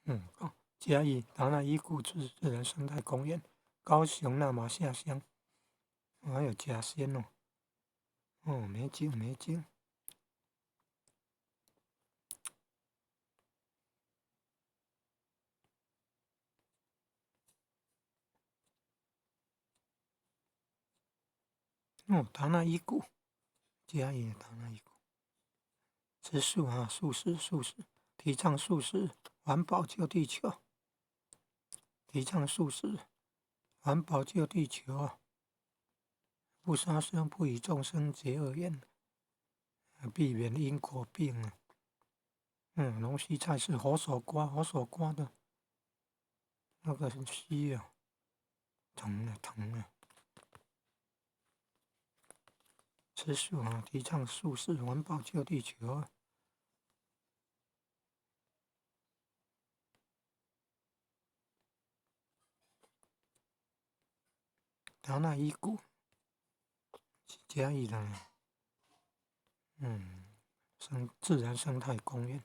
哦，嘉義達賴一谷自然生態公園，高雄那瑪夏鄉，還有甲仙哦，哦，美景美景。哦，達賴一谷，嘉義的達賴一谷，吃素啊，素食素食，提倡素食，環保救地球，提倡素食，環保救地球，不殺生，不與眾生結惡緣，避免因果病啊。龍溪菜市佛手瓜，佛手瓜的那個很稀啊，疼啊疼啊。吃素啊，提倡素食，環保救地球。達賴一谷，嘉義的，自然生態公園。